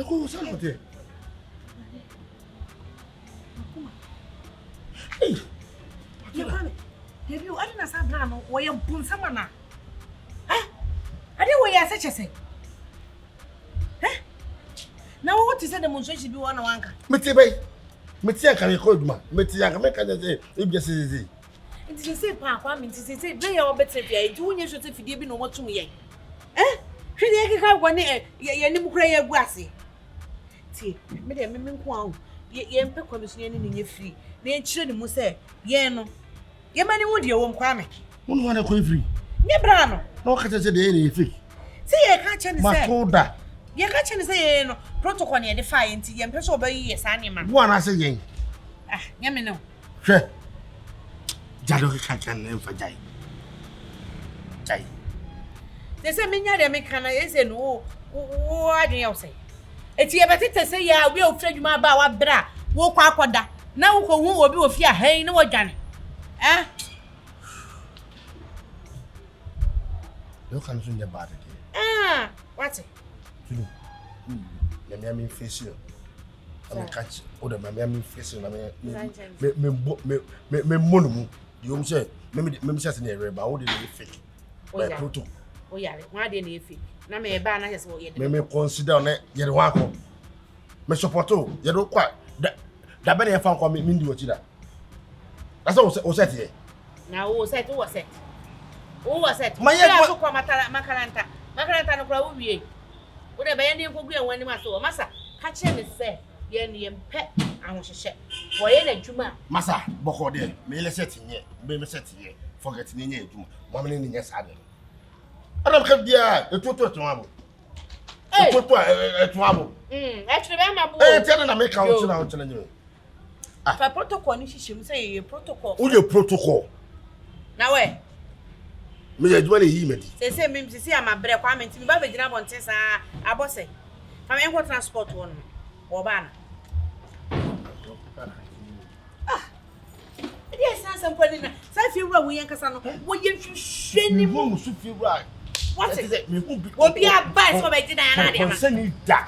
Ɛkɔ sɛ na ɔteɛ. Ei! Yɛkwa me. Dabi o, ade na saa bra no wɔyɛ bonsam ana? Eh? Ade wɔ yɛ ase kyɛ sɛ. Eh? Na wo te sɛ demonstration bi wɔ na wanka. Mete bɛyi. Mete anka mekɔ adwuma. Mete anka meka kyɛ sɛ ebia sesese. Nti sese paa Kwame nti sese bere yɛ wɔbɛtena fie nti wonyɛ sure sɛ fidie bi na wɔatum yɛn. Eh? Hwɛ deɛ ɛkeka wɔ ne yɛn anim kora yɛ agu ase. Tie, me deɛ me me nko ara o. Yɛmpɛ Kwame so yɛne no nyɛ firi na yɛnkyerɛ ne mu sɛ yɛn no yɛma ne hu deɛ wɔm Kwame. Wo ne hwan na ɛkɔyɛ firi? Nyɛ bra no. Na wɔka kyerɛ sɛ deɛ ɛyɛ na ɛyɛ fake. Sɛ yɛka kyerɛ ne sɛ. Mato da. Yɛka kyerɛ ne sɛ yɛn no protocol na yɛde faa yɛn nti yɛmpɛ sɛ ɔbɛyi yɛ saa nneɛma no. Wo anaasɛ yɛn? Ah, nyɛ me no. Hwɛ. Gya deɛ ɔkeka kyerɛ no mfa gyae. Gyae. Sɛ sɛ menya deɛ meka no ɛsɛ no wo wo adwene yɛ wo sɛ. Eti yɛbɛtetɛ sɛ yɛ a obi a ofiri adwuma aba a wabrɛ a wokɔ akɔda na wokɔhu obi wɔ fie a hɛn na wadwane. Eh? Deɛ ɔka no so nyɛ bad deɛ. Ah, wate. Tunu, na mmea mi mfesi no. Na meka kye, wo de ma mmea mi mfesi no na me me me me me me me mmɔ no mu. Deɛ ɔm sɛ me me me sɛ sɛ ne yɛrɛ ba wo de ne yɛ fake. Bɛ proto. O yare, ho adeɛ na yɛ fake. Na me ba na kyɛ sɛ wɔyɛ de. Me me consider ne yɛde ho akɔ. Me support o, yɛde wo kɔ a da da bɛ na yɛfa nkɔ me me ndi wɔ akyi da. Na sɛ wo sɛ teɛ. Na wo set wo set. Wo set. Ma yɛ adwuma. So kɔ matara makaranta. Makaranta no kora wo wie. Wo de bɛyɛ ne nkogu yɛn anim ase wɔ masa. Ka kyerɛ ne sɛ yɛn yɛn pɛ ahohyehyɛ. Wɔyɛ n'adwuma. Masa bɔkɔ deɛ me yɛ set nyɛ me me set yɛ forget ne nyɛ adwuma. Mo amene ne nyɛ saa deɛ. Ɛna mka biara etuotu ɛto abo. Etuotu ɛto abo. Mm, ɛtwere bɛma bo. Ɛɛ tiɛ na meka wo kyerɛ wo kyerɛ nyɛ. Ah. Fa protocol no hyehyɛ mu sɛ yɛyɛ protocol. Woyɛ protocol. Na wɛ. Meyɛ adwuma na eyi madi. Sese mi sese ama brɛ kwa me nti me ba bɛgyina abɔnten saa abɔ sɛ. Fa me nkɔtena sport hɔ no. Wɔ ba no. Ah. Ɛdeɛ ɛsan asɛm kɔ ne na saa fie wura wo yɛn kasa no wɔyɛ nhwehwɛ ne mu. Mehu musu fie wura. Wɔte. Mehu bi. Obi aba sɛ ɔbɛgye dan anaa de ama. Kɔnsɛni da.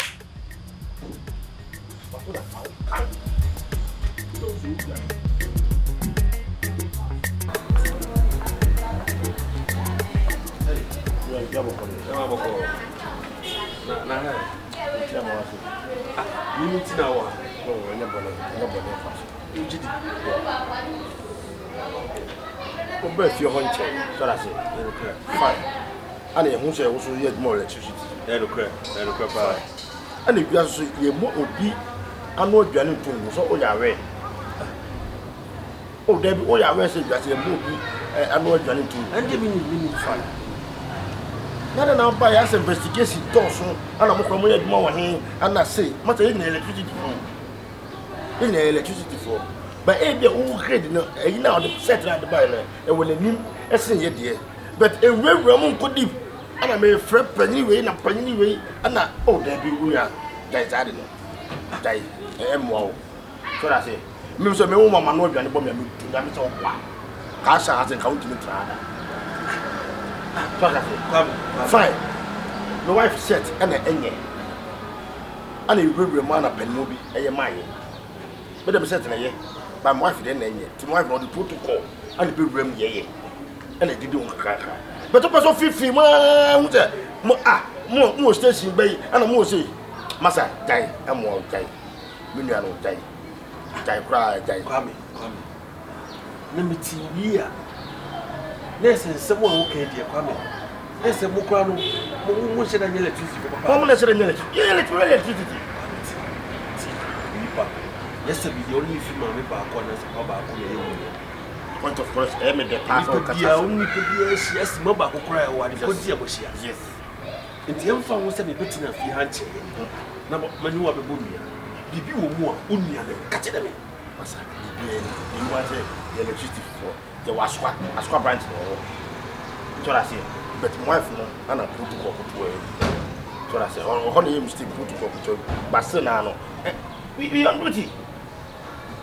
Wobaa fie hɔ nkyɛn sɔrɔ ase fine ana yɛhu sɛ wo so yɛ adwuma wɔ electricity ɛnokorɛ paa ɛna wiase so yɛmmɔ obi ano aduane nto ngu sɛ woyɛ awɛ o dabi woyɛ awɛ sɛ wiase yɛmmɔ obi ano aduane nto ngu ɛnde menim menim fine na dɛ na aba yɛ asɛ investigation dɔɔso ana mokora moyɛ adwuma wɔ he ana sei masa yɛ nyina electricity fo yɛ nyina electricity fo ba ebi a wo grade no ɛyi na ɔde set na ade bae no ɛwɔ n'anim ɛsen yɛ deɛ but ewurawura mu nkɔ deep ɛna mefrɛ panyin wei na panyin wei ɛna o dabi wo nua gyae saa de no gyae ɛyɛ mmoa wo so da se me sɛ me wo mama no aduane bɔ me a metu nyame sɛ ɔboa kaa hyɛ ase nka wontumi ntena ha da so da se fine me wife set ɛna ɛnyɛ ɛna ewurawura mu ana panyin bi ɛyɛ maa yɛ me dɛ me set na ɛyɛ but my wife deɛ na ɛnyɛ ti my wife na ɔde protocol ɛna ebɛwura mu yɛyɛ ɛna edidi ho kakrakra bɛtɔ pɛ so fifi mu aa ho sɛ mo a mo mo wɔ station bɛyi ɛna mo wɔ sei masa gyae ɛmoa gyae me nua no gyae gyae koraa gyae. Kwame Kwame na me ti wie a na ɛsɛ nsɛm a woka deɛ Kwame na ɛsɛ mo koraa no mo mo nhyɛ da nyɛ electricity fo papa. Wɔn mo na ɛhyɛ da nyɛ electricity yɛ electricity. Kwame ti ti nipa yɛ sɛ bi deɛ ɔne efi maame baako anaasɛ papa baako na ɛyɛ wɔn yɛ. Point of course ɛyɛ me dɛ paa sɛ Nipa ɔkasa biara so. wo nipa biara ahyia sima baako koraa ɛwɔ ade kɔ ti a wɔahyia. Yes. Nti ɛmfa ho sɛ mebɛtena fie ha nkyɛeɛ na mane wo abɛbɔ nua. Biribi wɔ mu a wo nua no ka kyerɛ me. Masa biribiara ni deɛ ɛwɔ sɛ yɛ electricity foɔ yɛwɔ Asokwa Asokwa branch na ɛwɔ hɔ tɔrɔ aseɛ but my wife no ana protocol kotoa bi tɔrɔ aseɛ ɔhɔ na yɛ mistake protocol kotoa bi but still naa no we on duty.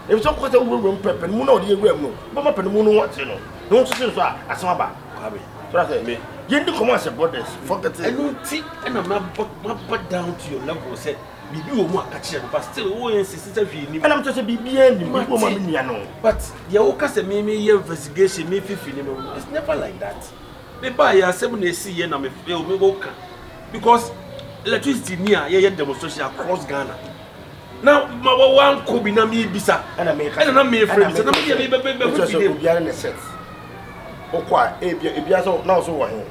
Efisɛ ɔkɔ sɛ wowurawura mu pɛ panimu na ɔde yɛ wura mu no, wobɛma panimu no ho akyere no, ne ho hyehye no so a, asɛm aba. Kwame, So ase, me. Yɛndi nkɔmmɔ as brothers, forget it. Ɛno nti na maba maba down to your level sɛ. Biribi wɔ mu a ka kyerɛ me but still wo insist sɛ hwee nnim. Ɛna mekyerɛ sɛ biribiara nnim, biribi wɔ mu a me nua no. But deɛ woka sɛ me meyɛ investigation me fifi nneɛma mu it's never like that. Me baa yɛ asɛm na esi yɛ na me feel me wo ka because electricity ni a yɛyɛ demonstration across Ghana na ma wɔ wankɔ bi na me bisa ɛna me ɛna na me frɛ bisa na me deɛ me bɛ bɛ bɛ fi dem. Obiara ne set wokɔ a ebi ebi asɛ na ɔso wɔ he.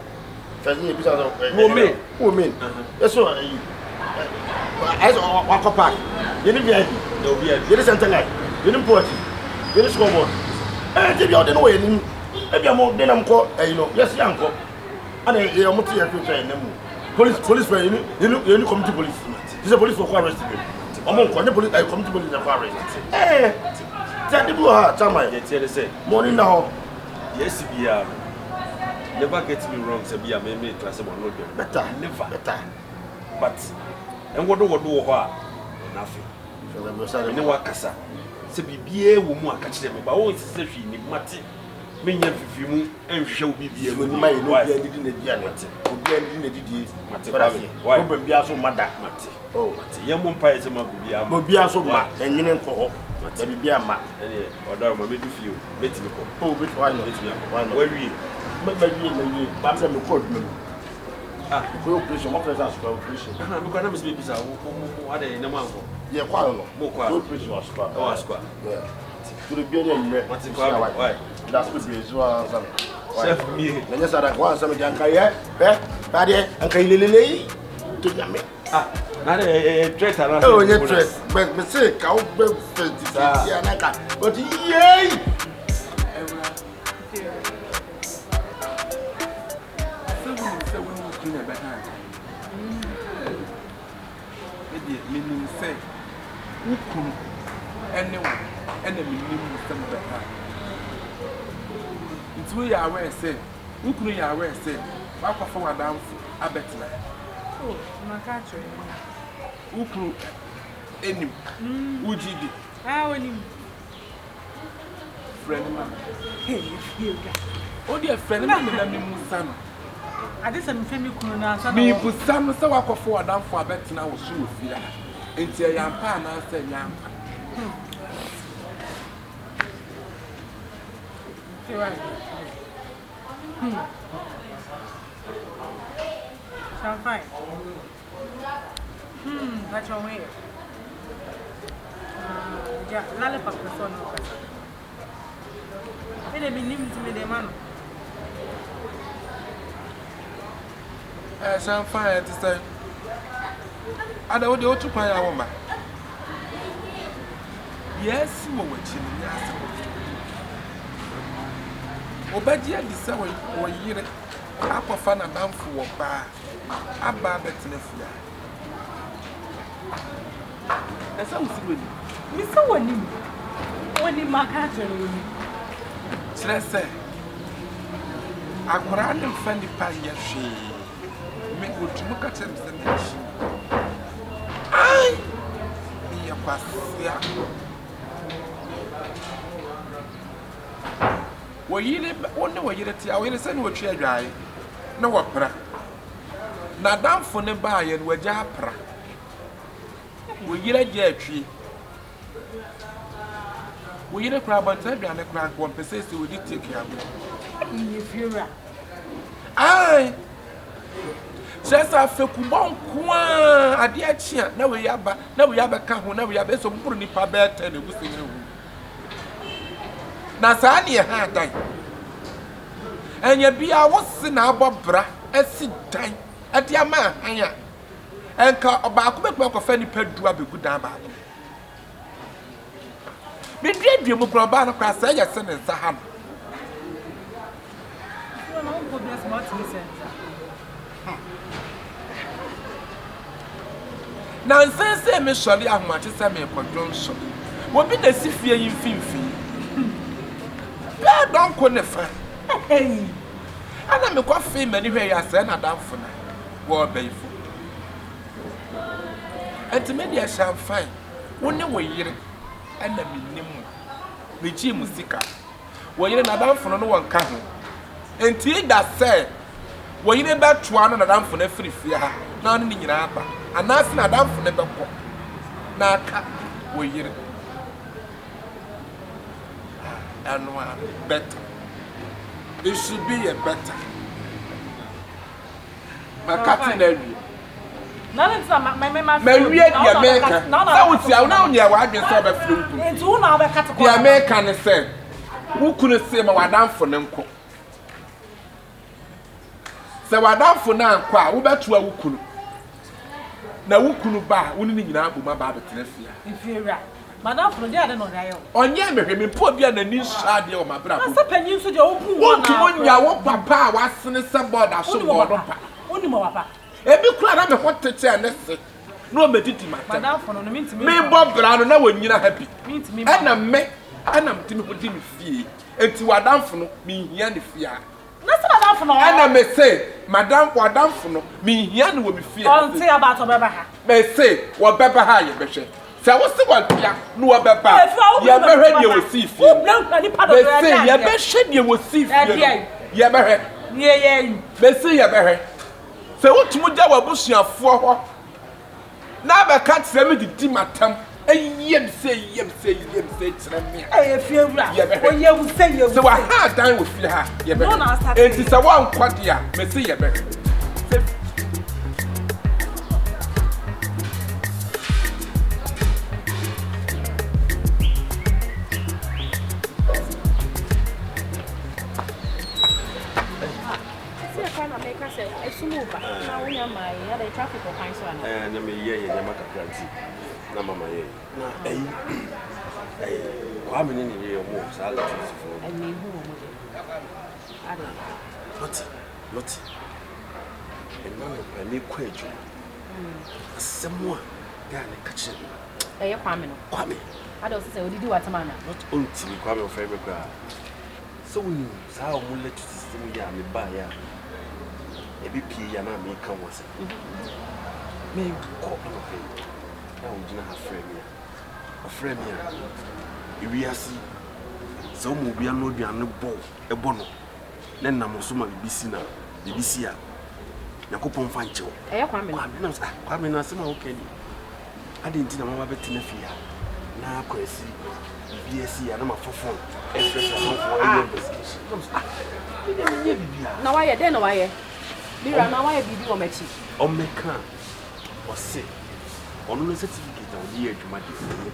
Fɛs ne bisa sɛ wo me wo me ɛso ayi ayɛ sɛ wakɔ park yɛne VIP yɛne center line yɛne mpoati yɛne scoreboard ɛɛ ti bi ɔde no wɔ yɛn anim ebi a mo de nam kɔ ɛyi no yɛsi ankɔ ɛna yɛ ɔmo te yɛn hwehwɛ yɛn nam mu police police fɛ yɛne yɛne yɛne community police ti sɛ police wɔ kɔ arrest bi ɔmo nkɔ ne police ɛyɛ community police na kɔ arrest ɛɛ ti adi bi wɔ ha chairman yɛ tiɛ ne sɛ mo ni na hɔ. Deɛ asi biara no, never get me wrong sɛ bia me me tra sɛ wano dwom. Better, never. Better. But ɛnwɔdo wɔdo wɔ hɔ a ɛna afe. Me ne wakasa sɛ biribiara wɔ mu a ka kyerɛ me ba wo nsɛ sɛ hwee nim mate menyɛ mfifiri mu nhwehwɛ wo biribiara mu. Why? Obiara didi na aduane. Mate. Obiara didi na didie. Mate Kwame. Why? Problem biara so ma da. Mate. Oh. Mate. Yɛn mo mpaeɛ sɛ ma biribiara ma. Obiara so ma. Ɛnwene nkɔ hɔ. Mate. Na biribiara ma. Ɛneɛ ɔdaro ma mɛdu fie o. Mɛtumi kɔ. Oh, bɛtumi, why not? Mɛtumi akɔ. Why not? Wawie. Mawie, mawie. Ba sɛ mekɔ adwuma mu. Ah. Mekɔ operation, mɔfrɛ sɛ asokwa operation. Ɛna mekɔ na mesɛ mebisa wo, wo, wo, adɛ ne mo ankɔ? Yɛ kɔ ano no. Mo kɔ ano. Operation wɔ asokwa. Ɛwɔ asokwa. Yeah. Turo bi ne mmerɛ. Mate kɔ why? That's bebree so ansa no. Chef mie. Na nyɛ saa da, wɔansa me deɛ anka yɛ, hwɛ, badeɛ, anka yilelele yi, to nyame. Ah, na de eh, eh, threat ana? Oh, nye threat. But me say ka wo be fɛ ti ti ana ka. But yey. Ewura. Sɛ wonim sɛ wo ne wo kunu na ɛbɛha adan. Me deɛ menim sɛ wo kunu ɛne wo ɛna menim mo sɛ mobɛha adan. Nti woyɛ aware sɛ wo kunu yɛ aware sɛ woakɔfa w'adamfo abɛtena ha. Oh, maka akyerɛ no. Wo kunu nim? Wogye di? Ah, onim. Frɛ no ma me. Hey, efie wura. Wo deɛ frɛ no ma me na memmusa no. Ade sɛ mefrɛ me kunu no ansa na. Mebusa no sɛ woakɔfa w'adamfo abɛtena wo so wɔ fie ha. Enti ɛyɛ ampa anaasɛ ɛnyɛ ampa? Hmm. Hmm. I'm fine. Hmm, that's your way. Yeah, lollipop before no kasa. Me de me nim ti me de ma no. Eh, I'm fine, ti sɛ. Ada wo de otu kwan ya wo ma. Deɛ asi wɔ w'akyi no nyɛ asɛm ketewa. Wobɛgye adi sɛ wo yere akɔfa n'adamfo wɔ baa aba abɛtena fie ha. Na sɛ wosi w'anim. Mesi w'anim. W'anim maka akyerɛ no w'anim. Kyerɛ sɛ akwaraa no mfa nipa nyɛ hwee. Me wɔtumi ka kyerɛ me sɛ menkyi. Ai! Meyɛ kwasea. Wo yere, wo ne wo yere te a, wo yere sɛ ne wɔtwi adwae na wɔpra. N'adamfo no baeɛ no, wagya apra. Wo yere agya atwie. Wo yere koraa abɔnten aduane koraa nka wɔmpɛ sɛ sɛ wɔdi take away. Nyɛ fiewura. Ae. Kyerɛ sɛ afekubɔ nko ara adeɛ akyi a na wei aba na wei abɛka ho na wei abɛ sɛ ɔboro nipa bɛyɛ tɛ na egu sɛ nyina hu. Na saa ne ɛha adan. Ɛnyɛ bia wo se na abɔ bra asi dan ɛde ama ahan a ɛnka ɔbaako bɛtumi akɔfa nipa du abɛgu dan baako. Meduadua mu koraa ɔbaa no koraa sɛ ɛyɛ sɛ ne nsa ha no. Nansa yi sɛ mesɔre ahomakye sɛ merekɔdwo nso, obi na esi fie yi mfimfini. Bɛɛ dɔnko ne fa. Ɛna mekɔfee m'ani hwɛ yɛ asɛe n'adamfo na wɔ ɔbɛyifo. Ɛnti me deɛ hyɛnfan, wo ne wo yere ɛna menim mo. Megyee mo sika. Wo yere n'adamfo no ne wɔn ka ho. Enti da sɛ wo yere bɛtoa no n'adamfo no afiri fie ha na ɔne ne nyinaa aba, anaasɛ n'adamfo no bɛkɔ. na aka wo yere a, ɛno ara better. It should be a better. Makate no awie. Mawie deɛ meka. Sɛ wotia wo na wonyɛ w'adwene sɛ wobɛfrɛ wo kunu. Deɛ meka ne sɛ, wo kunu se ma w'adamfo no nko. Sɛ w'adamfo no ankɔ a, wobɛtoa wo kunu. Na wo kunu ba a, wo ne no nyinaa abom aba abɛtena fie ha. Efiewura, m'adamfo no, deɛ ade na ɔde ayɛ wo? Ɔnyɛɛ me hwee. Mempɛ obi a n'ani nsɔ adeɛ wɔ m'abrabɔ mu. Na sɛ panyin nso deɛ, wobu wo anaa? Wontumi nnya wo papa a wasene sɛ bɔɔd aso bɔɔ no pa. Wonim ɔpapa? Ebi koraa na me ho te kyɛn ne se na ɔmmɛdidi m'atɛm. M'adamfo no no, mentumi mfa. Mebɔ bra no na wɔnnyina ha bi. Mentumi mfa. Ɛna me, ɛna mede me ho di me fie. Enti w'adamfo no, menhia ne fie ha. Na sɛ m'adamfo no ɔwɔ. Ɛna mese, madam, w'adamfo no, menhia no wɔ me fie ha Ɔnte about ɔbɛba ha. Mese, wɔbɛba ha a yɛbɛhwɛ. Sɛ wose wɔnte a, na wɔbɛba a, yɛbɛhwɛ deɛ wɔsii fie no. Mese, yɛbɛhwɛ deɛ wɔsii fie no. Yɛbɛhwɛ. Mese, yɛbɛhwɛ. Sɛ wotumi gya w'abusuafoɔ hɔ na abɛka kyerɛ me didi m'atam, yam sei, yam sei, yam sei kyerɛ me a, yɛbɛhwɛ. Sɛ waha adan wɔ fie ha a, yɛbɛhwɛ. Enti sɛ woankɔ deɛ a, mese yɛbɛhwɛ. Sɛ. Ɛɛ na meyɛ yɛ nneɛma kakra nti na mama yɛ na ɛyi ɛyi Kwame ne ne yere ɔmo wɔ saa electricity fo. Ɛmi hu ɔmo de. Ade. Lɔti lɔti ɛna nɔpa mekɔ adwuma asɛm a gaa ne ka kyerɛ me. Ɛyɛ Kwame no. Kwame. Ade ɔsɛ sɛ odidi w'atam ana. Lɔti ɔntumi Kwame ɔfrɛ me koraa. Sɛ wonim saa ɔmo electricity system yi a mebaeɛ a ɛbɛpie yi a na meka ho asɛm. Mekɔ anɔpa yi na ogyina ha frɛ me a, ɔfrɛ me a, ewiase yi sɛ woma obi ano aduane bɔ ɛbɔ no na ɛnam so ma biribi si na biribi si a, Nyankopɔn mfa nkyɛ wo. Ɛyɛ Kwame no. Kwame na ah Kwame na asɛm a woka ni. Adɛn nti na maba bɛtena fie ha na Kwasi biribi asi a na mafa phone ɛfrɛfrɛ amanfoɔ ɛyɛ ah. investigation. Na mesɛ ah me deɛ menyɛ biribiara. Na wayɛ dɛn na wayɛ? Mira na wayɛ biribi wɔ m'akyi. Ɔmmɛka ɔse ɔno no certificate a ɔde yɛ adwuma deɛ ɛnyɛ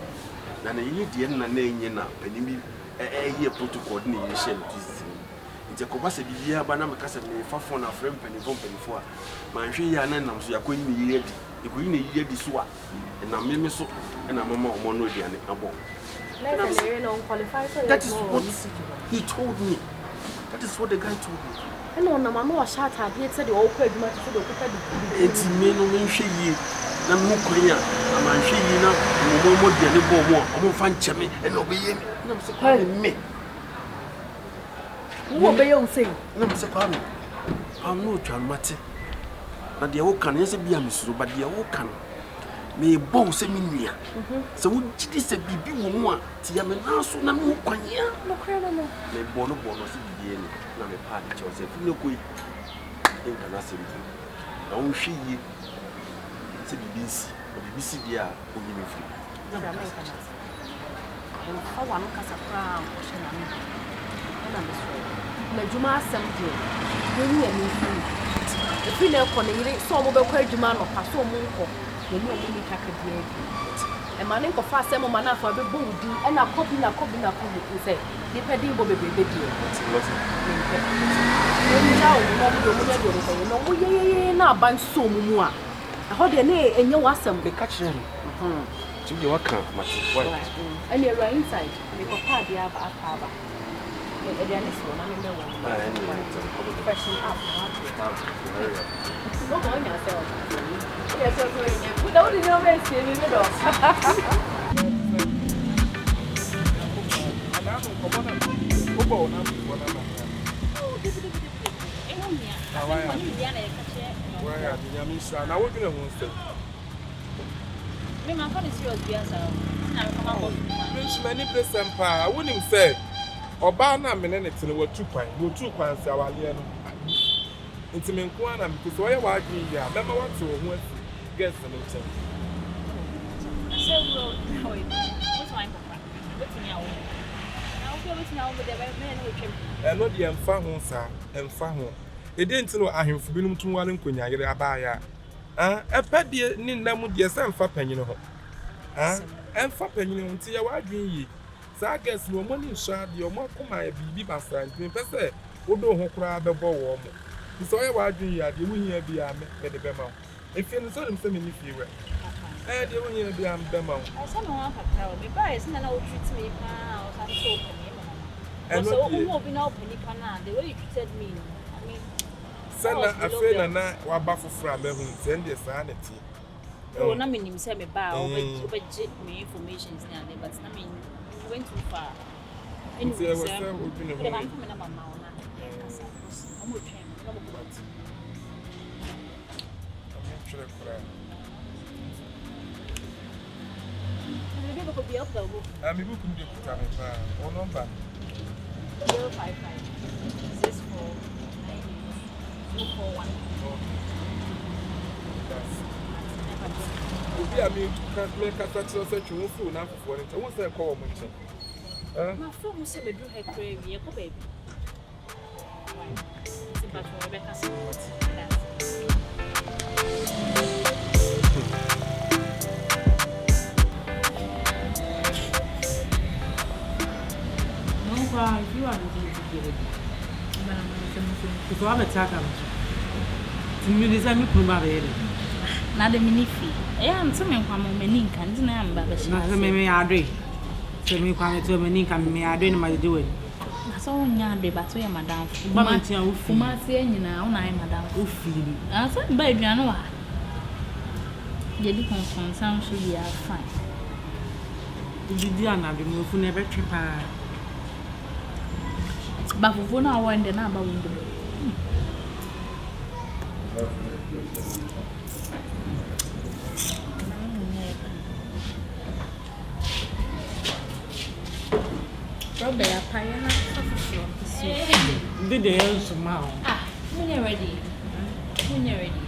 na ne yere deɛ na na ɛnyɛ na panin bi ɛyɛ protocol de ne yere hyɛ no tiziti mu. Nti ɛkɔba sɛ biribiara ba na meka sɛ mefa phone afrɛ mpanimfoɔ mpanimfoɔ a manhwɛ yie a na ɛnam so yɛakɔyi ne yere adi. Yɛkɔyi ne yere adi so a, ɛnam me me so na mama wɔn ano aduane abɔ. That is what he told me. That is what the guy told me. Ɛna ɔnam ano ɔhyɛ ataadeɛ sɛ deɛ ɔrekɔ adwuma te sɛ deɛ ɔkuta de. Enti me no menhwɛ yie na mehu kwan a na manhwɛ yie na wɔn wɔn aduane bɔ wɔn a wɔn mfa nkyɛ me ɛna ɔbɛyɛ me. Ɛna me sɛ Kwame me. Wo wɔ bɛyɛ wo sei. Ɛna me sɛ Kwame, Kwame no otwa no mate. Na deɛ woka no, nyɛ sɛ bi a mesuro, but deɛ woka no, mebɔ wo sɛ me nua. Mhm. Sɛ wogye di sɛ biribi wɔ mu a, tia me nan so na mehu kwan a. Nokorɛ no no. Mebɔ no bɔ no sɛ biribi ani, na mepaa ne kyɛw sɛ firi no kɔ yi, nka n'asɛm bio. Na wonhwɛ yie sɛ biribi nsi, na biribi si deɛ a, ɔnyi me mfiri mu. Na meka sɛ kyerɛ. Mfa w'ano kasa koraa nkɔhyɛ n'ano bio. Ɛna mesrɛ wo, m'adwuma asɛm deɛ, yɛnyi yɛn ani mfiri mu. Ɛfiri nnɛ rekɔ no, yere, sɛ wɔbɛkɔ adwuma anɔpa, sɛ wɔnkɔ, yɛne wɔn nni twaka biara bio. Ɛma no nkɔfa asɛm mma no afei abɛbɔ wo din, ɛna kɔ bi na kɔ bi na kɔ bi, ɛfiri sɛ nnipa din bɔ bebrebe deɛ, mempɛ. Yɛngyaa wɔn na wɔn deɛ wɔnyɛ deɛ wɔbɛyɛ, na wɔyɛyɛyɛ na aban sɔ wɔn mu a, ɛhɔ deɛ na ɛnyɛ w'asɛm. Meka kyerɛɛ no. Nti wo deɛ waka mate why. Ɛne awura inside mekɔpɛ adeɛ aba apa aba aduane si hɔ na memmɛ wɔ no freshen up na wate wokɔ wonya sɛ ɔka yɛ sɛ sɛ ɔnyɛ wode wode nneɛma asie mi me dɔ. Na wodwene ho sɛ Me manfa no serious bia saa o. Nti na mekɔ makɔ fie ma. Me nso m'ani bere sɛm paa. Wonim sɛ ɔbaa no a me ne no te no watu kwan, na otuu kwan sɛ awareɛ no agu. Nti me nko ara na mete. Sɛ ɔyɛ w'adwene yie a, mɛma woate wo ho afi girls no nkyɛn. Na sɛ wura. Ɛno deɛ ɛmfa ho saa, ɛmfa ho. Ɛdeɛn nti na ahemfo binom tumi ware nkonyayere abaayaa? Ah, ɛpɛ deɛ ne nna mu deɛ sɛ ɛmfa panyini ho. Ah, ɛmfa panyini ho nti yɛ w'adwene yie. Saa girls no wɔn ani nsɔ adeɛ, wɔn akoma ayɛ biribi basaa nti mempɛ sɛ wode wo ho koraa bɛbɔ wɔn. Nti sɛ woyɛ w'adwene yie a, deɛ wohia biara me, mede bɛma wo. Efie no, sɛ wonim sɛ menni fie wura? Ɛɛ, deɛ wohia biara mede bɛma wo. Ɛsɛ me ho kakra o. Mebaeɛ sɛ na na wo treat me paa a ɔsan sɛ wopɛ me ɛma mama. Ɛno Sɛ deɛ. wohu obi na wopɛ nipa no a, the way you treated me no, I mean, Sɛ na afei na na waba foforɔ a mahu nti ɛndeɛ saa na ɛteɛ. Oh, na menim sɛ meba a wobɛgye me informations ne ade but na me you went too far. Nti ɛwɔ sɛ wodwene ho. Wode ma mfa me number ma wo na yɛnkasa because ɔmo twɛn me na ɔmo kɔ baabi. Mentwerɛ koraa. Baabi a bɛkɔ biara wokuta wo book. Ah, me book no deɛ kuta me paa. Wo number no? 055 64 98 241. Okay. That's obi a mekasa kyerɛ sɛ twe wo firi wo namfofoɔ no nkyɛn wo sɛ ɛkɔ wɔn nkyɛn. Mafrɛ mu sɛ mɛduru ha koraa wie ɛkɔ baabi. Nti mpatwɔ yɛbɛkasa. Na de me ne fie. Ɛyɛ a nte me nkwa mo m'ani nka nti na mba bɛhyɛ ase. Na sɛ me meyɛ adoe. Sɛ me nkwa me te m'ani nka me meyɛ adoe na magyegye w'ani. Na sɛ wonyɛ adoe but woyɛ m'adamfo. Woba me nkyɛn a wo fii. Kumasi ha nyinaa wo na ayɛ m'adamfo. Wo fii me. Na sɛ meba aduane wɔ ha. Yɛdi kɔnkɔnsa nso wie a fine. Wodidi anadwo no wafu no ɛbɛtwe paa. Ba fufuo no a wɔwɔ no deɛ na aba wɔ mu dodo. Rɔba yi apa yɛ na fa foforɔ si Ndi deɛ yɛ nsoma o. Ah, mo nyɛ ready. Mo nyɛ ready.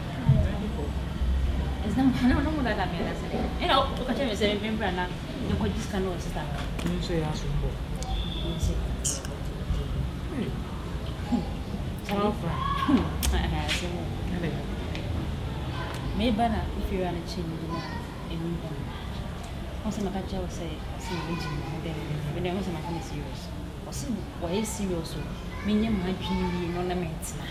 Ɛsɛ mo na mo dada mi anase dɛ. Ɛna o ka kyerɛ mi sɛ mi mbra na mi kɔ gye sika na wɔ sista. Mi nso yɛ aso bɔ. Nti. Ɔfra. Meba na mfiwura no kye mi na emu hɔ no. Wo sɛ maka kyerɛ wo sɛ ɔse wagyi me ho dɛn dɛn dɛn, me deɛ wo sɛ maka no serious. Ɔse wayɛ serious o, menyɛ m'adwene yie na ɔne me ntena.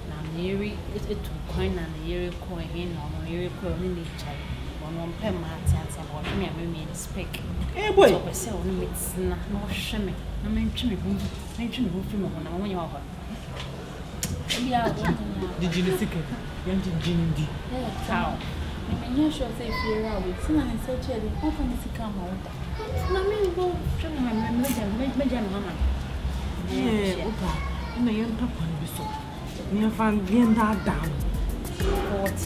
Na ne yere tu kwan na ne yere kɔ ɛhe na ɔno ne yere kɔ ɔne ne gyae. Ɔno ɔmpɛ mmaa teatea but ɔhwɛ me a me meyɛ ne spec. Nti ɔpɛ sɛ ɔne me tena na ɔhwɛ me na mentwe me ho mentwe me ho firi me ho na me ho nyɛ hɔ. Gyegye ne sika di. Yɛn gyegye ne di. How? Me me nyɛ sure sɛ efie wura wei sɛ na ne nsa akyi ɛde ɔmfa ne sika mma wo da. Na me mbɔ hwɛ me ma me me mɛgya me mama no. Ɛɛ wopa ɛna yɛn pɛ kwan bi so na yɛn fa yɛn daadaa no. What?